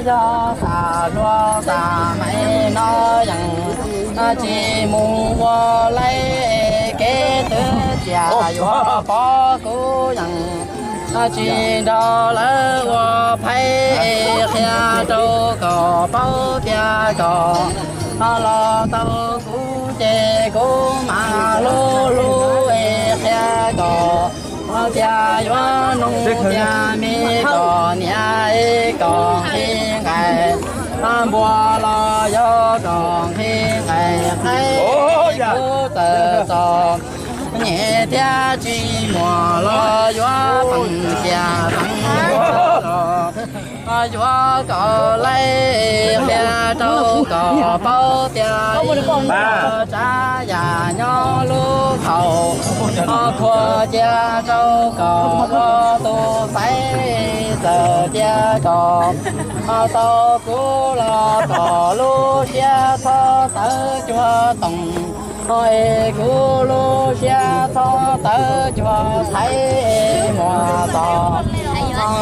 Yog xam luag xam maiv no yeej tsis mus ua laib, kev twg tsiam yuav pov kuv yeej tsis nrog lawv ua phaib. Qhia rau kom paub tias kom los tau kuv ces kuv mam hlub hlub es qhia kom tias yuav nug tias me kom niam es kom nqhis nqaim npua los yog kom nqhis nqaim qaib, kuv txawm txom nyem thiab tsis muaj los yuav peem xiam peem los yuav kom laib. Qhia rau kom paub tias tsav yam nyob lub khaum, qhuas cia rau kom ua tus xaiv. Txawm tias kom tau kuv los kom lub siab txhob tawv cuag toom, es kuv lub siab txhob tawv cuag txhais muag tos.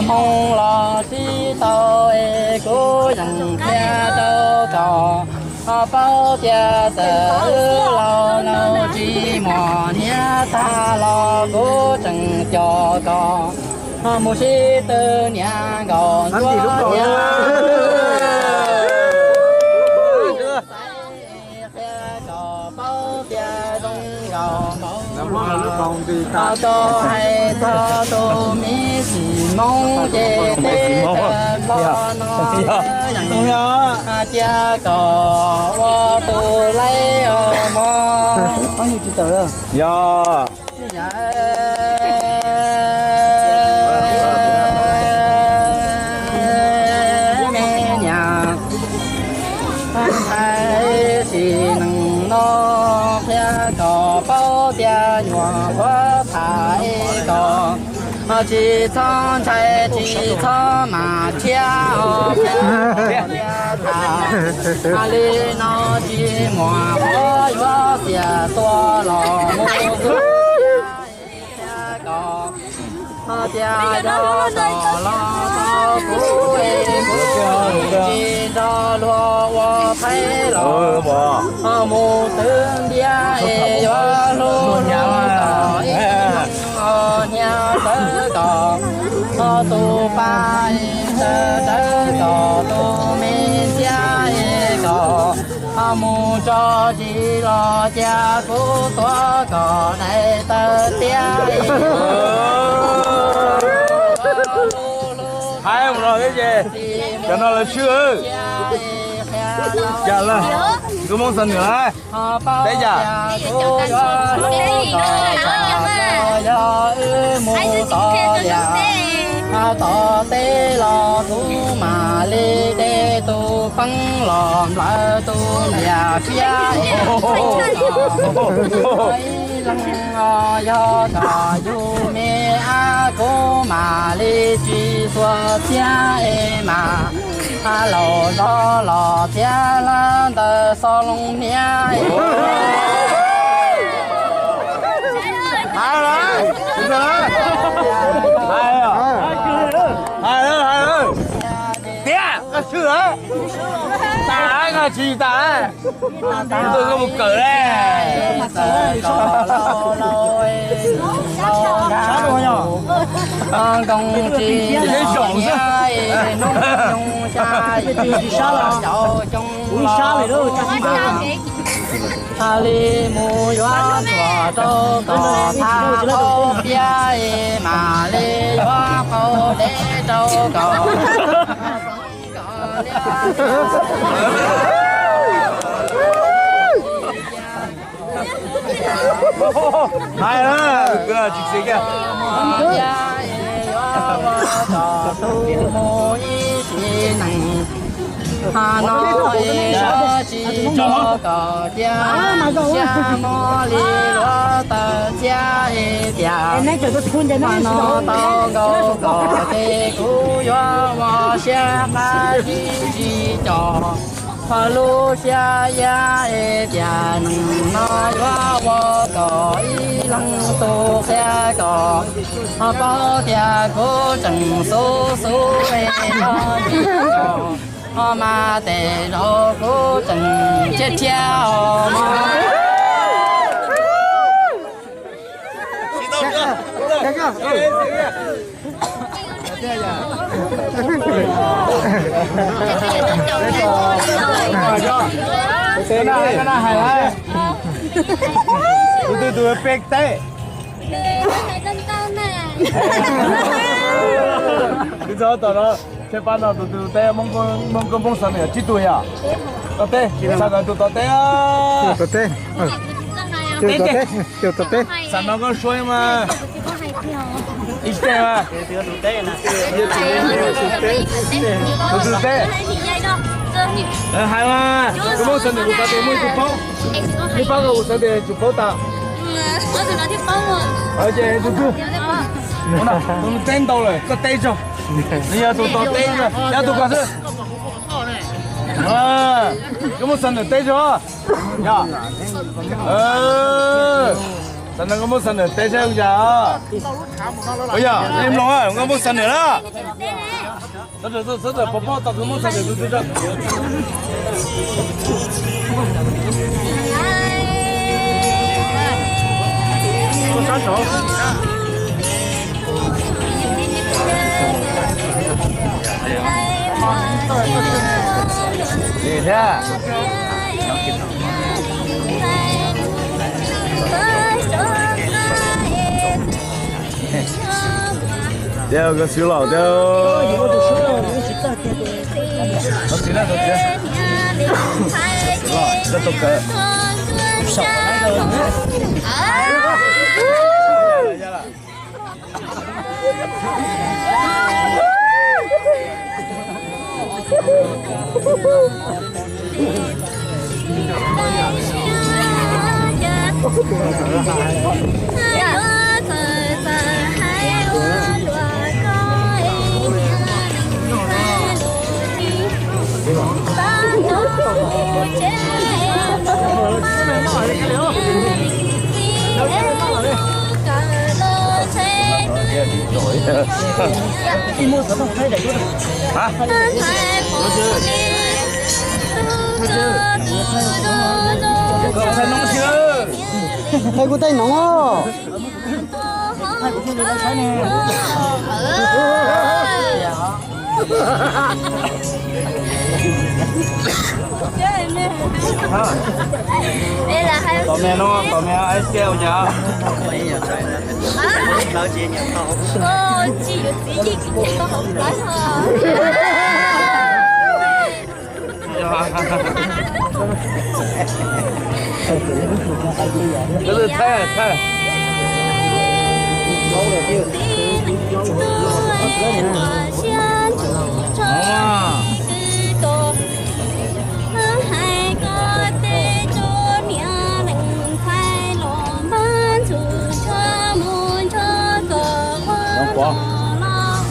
Hmoo los sib tau es kuv yeej qhia rau kom paub tias txawm wb laus laus tsis muaj niam tag los kuv tseem coj kom mus sib tw niam nkaus ntsuag niam. Qhia kom paub tias zoo nkaus npaum no, tau hais txog tus me xim Hmoob ces teb chaws Nplog no cia kom ua tus laib os mog. Yog me niam, sim neej no qhia kom paub tias nyuam qhuav tham es kom tsis txhob ntshai tsis txhob mam thiab os. Tham li no tsis muaj qhov yuav xiam tua los mus xwb. Kom tias yog kom los tau kuv es kuv tsis nrog luag ua phaib los mus twv ntiab es yuav hlub hlub kom ib hnia tawv kom tus pa es tawv kom tus me ntxhiab es kom mus tso zis los cia kuv tuav kom dais taw tiab. Hais mus no ces cov no lawv swb. Cas lawm, nkauj Hmoob Xam Nwm lawm. Teb yam yog wb mus tom liam tom teb los kuv mam li de tus peeb los nplawm tus liam siab. Ib leeg yog kom yug me ab kuv mam li tsis xuas txiab es mam laus zog los txiav lawm ntawm xov loos hniab. Hais lawm, hais lawm, hais lawm, tiag, koj swb lawm, tas koj tsis tas, tus koj mus kawm le. Nkoos tsis hnub xya cov coob li mus yuav tsuam rau kom thaj qaub piab es mam li yuav qaub deb rau kom hais na, kwv tsis txiv kiag. No Tsis tso kom cia xyab muab li luag taw txhiab es tias, mas no tau nkaus kom ces kuv yuav ua siab qab zib tsis cov. Ho lub siab yab es tias neeg no yuav ua kom ib leeg tug qhia kom ho paub tias kuv tseem xub xub es ho tsis tso. Ho mas tes zaum kuv tseem thiab thiab os mog. Tus twg tus peb teb. Twb txog tom no, tshe pab no tus twg teb, Hmoob Koob Hmoob Xeev Nwm tsib tug yog. Tom teb, xav kom tus tom teb. Tom teb. Tus tom teb, tus tom teb. Xam no koj suab mas. Ib teg mas. Tus twg teb. Hais mas, Koob Hmoob Xeev Nwm kuv xav tias muaj ib tug paub. Ib pab ko kuv xav tias tsum paub tas. Ces tus twg, tus teb ntau lawm koj teb tso. Nws yog tus tom teb, yog tus ko xwb. Koob Hmoob Xeev Nwm teb tso. Yog. Xam no Koob Hmoob Xeev Nwm teb saib zoo cas. Yog, nej mloog, Koob Hmoob Xeev Nwm na. Li thiab. Tiag, koj xwb los tiag. Koj xwb na, koj xwb. Koj tau kawm. Thaij kuv tej noov os. Tom me no, tom me ua cas?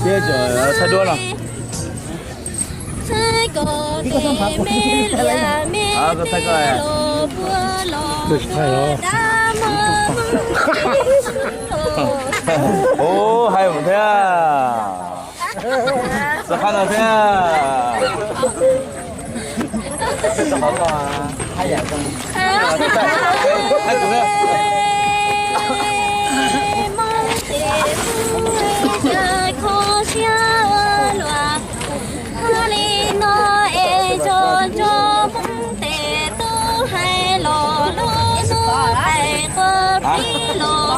Thiab thaij duab no. Ua hais mus thiab. Txog qab no thiab.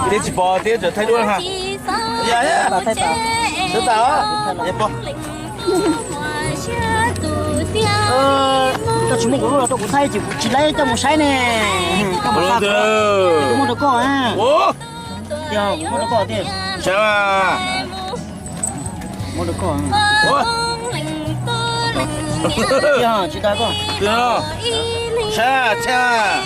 Tib tsis pom tib tseem thaij duab ha. Xwb tas os. Koj tsis muab kuv lub los rau kuv thaij ces kuv tsis laib coj mus saib ne. Koj mus xa kuv, kuv muab rau koj. Yog kuv muab rau koj tiag. Muab rau koj. Tsis dag koj. Saib, saib.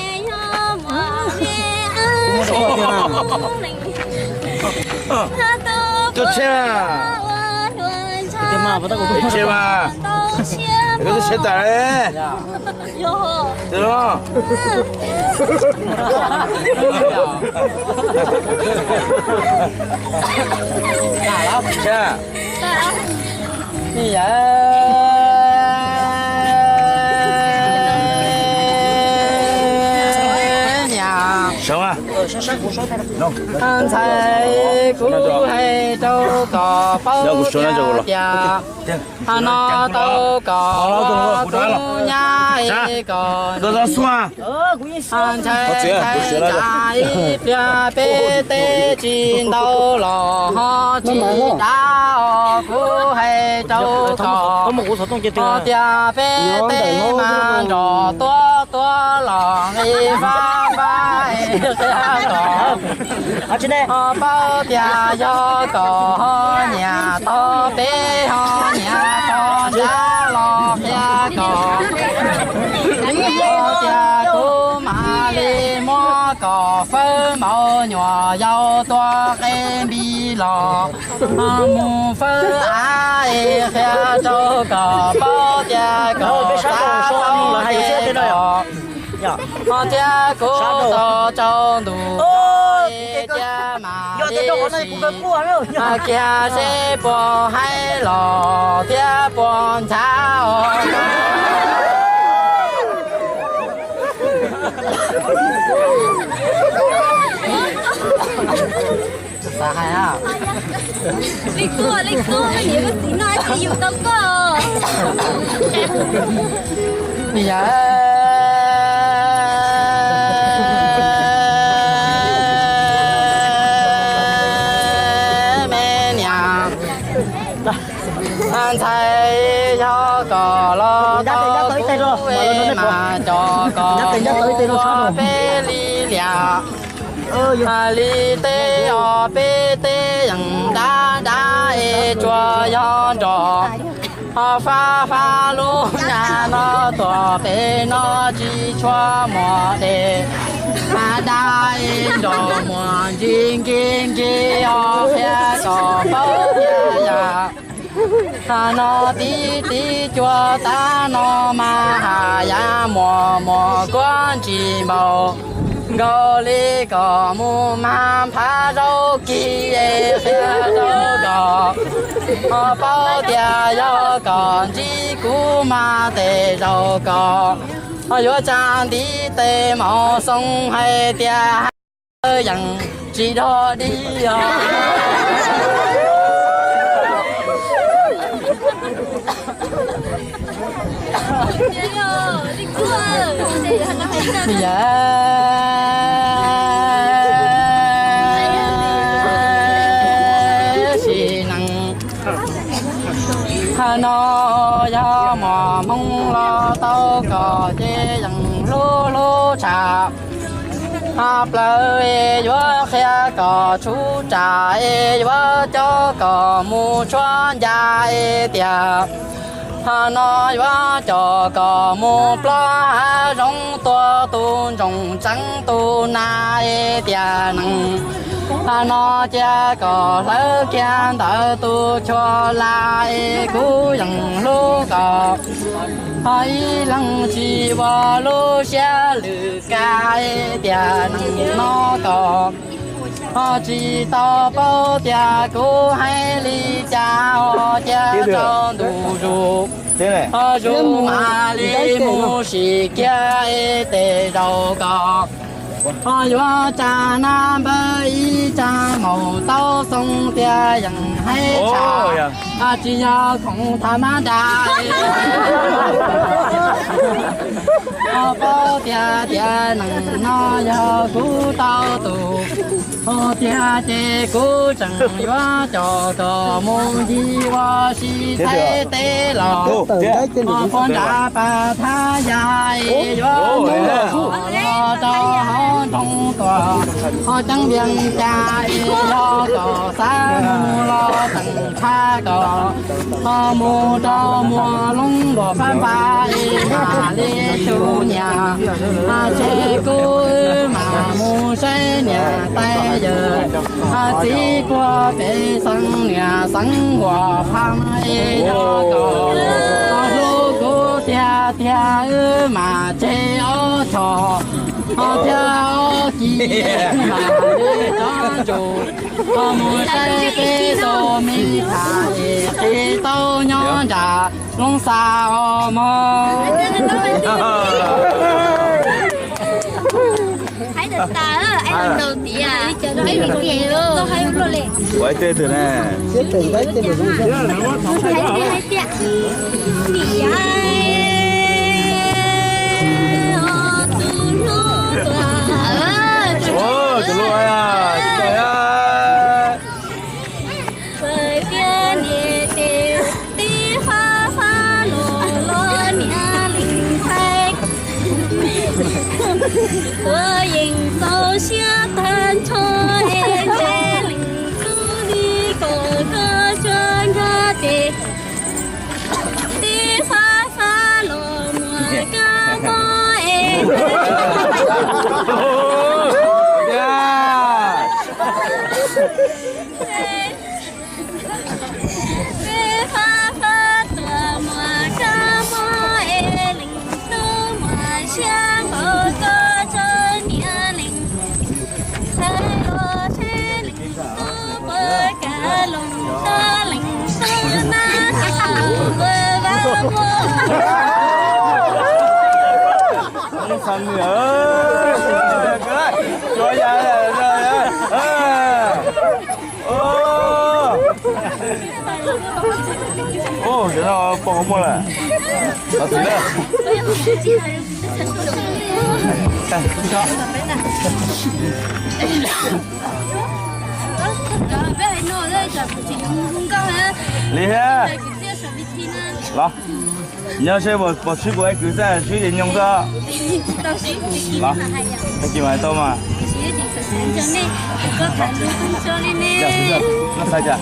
Koj tshiab. Tshiab mas. Koj twb tshiab tas li. Tshiab. Ntxhais, kuv hais rau koj paub tias no tau koj tus nyab es koj ntshai ntshai ntshai ib pliag peb teb tsis ntau los ho tsis dav os. Kuv hais rau koj tias peb teb mas nrog tuaj tuaj los nqi fab fab es qhia kom ho paub tias yog kom ho nyiam tau peb ho nyiam tau nrab los qhia kom ho tias kuv mam li muab kom fawb maum nyuam yaus tua qe npis los mus fawb av es qhia rau kom paub tias kom xav tau ces kom ho thiab kuv tau tsaus ntuj es thiab mam li sim kiag seb puas haib los thiab puas nchav os. Xav hais a. Leej tub, leej tub, niam koj txiv no tsis yug tau koj. Yog me niam ntxhais, yog kom los tau kuv mas coj kom mus ua peb li liam. Li teb os, peb teb yeej dab dab es tsuas yog nrog ho fab fab lub nyab no tuaj pem no tsis tshua muaj dej. Dab dab es nrog muaj ntsis nkig nkig os, qhia kom paub thiab yam. Tag no tib tib cuag tag no mas haj yam muaj muaj kuab ntsis npaum nkaus li kom mus mag nphav zaub kis es qhia rau kom ho paub tias yog kom ntsib kuv mas tej zaum kom ho yuav tsa ntiv tes mus xoo hais tias yeej tsis dog dig os. Yog sim neej hais no yog muaj hmoo los tau kom ces yeej hlub hlub tshaj. Hais plaws es yuav qhia kom tshub tsam es yuav coj kom mus tshuab ncas es tias hais no yuav coj kom mus plob hav zoov tua tus ntsoog tseev tus nas es tias neeg. Hais no cia kom hlawv kiag ntawm tus chua la es kuv yeej hlub kom ho ib leeg tsis ua lub siab lwm ka es tias neeg no kom ho tsis tau paub tias kuv hais li cas os. Cia rau ntu zus, ho zus mam li mus sim kiag es tej zaum kom ho yuav tsa nab npawb ib tsa maum taub xoo tias yeej hais tshaj, tsis yog khoom tham mab da. Ho paub tias tias neeg no yog kuv tau tus Tiag ces kuv tseem yuav coj koj mus ncig ua si Thaib teb los, ho puag nram pas thab ya es yuav mus los rau hauv nroog kom ho ceeb vees cas es yog kom xav mus los teem tshaj kom ho mus rau Muas Loob Npuas Phab Npab es mam li tsum niam, tseg kuv wb mam mus saib niam tais yawm txiv puag pem xeev niam xeev Npuas Phab Npab es yog kom ho hlub kuv tiag tiag wb mam tseg ob choj ho thiab ob kis mam li rov tsum ho mus saib peb tus me tham es qhib tau nyob nram Loob Xas os mog. Ua ib teg twg ne? Tus hlub, tus hlub, tsis tau. Txawm tias niam ces tib fab fab los los niam leej ntxhais, kuv yeej txaus siab tag nrho es ntshe leej tub nig kom koj tso nkag ces tib fab fab los muaj kab mob es tib fab fab tuaj muaj kab mob es leej tub muaj siab npaum koj tso niam leej ntxhais los seb leej tub puas kam los tso leej tub na. Cov no pom muaj lawm. Los txiv na. Li thiab. Los, nyob seb pom sib kuv es kwv txaj sib ces nyoog xwb. Los, tag kis mas tau mas. Los, xav cas?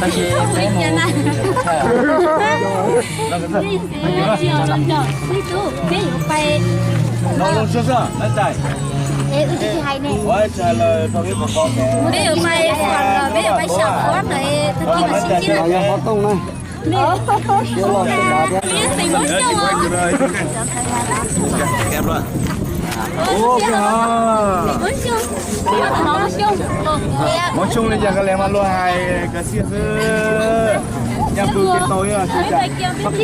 Tag kis peb mus. Los, zoo siab xwb, lawv tais. Ua tsis hais lawm, tau peb pom pom. Peb yuav pais, peb yuav pais xyaum qhuav ntawd, tag kis mas sib ntsib na. Mov xyoo li cas koj lees mas luag hais koj siab xwb. Nyaj pw kev tau ib tug tsis tau.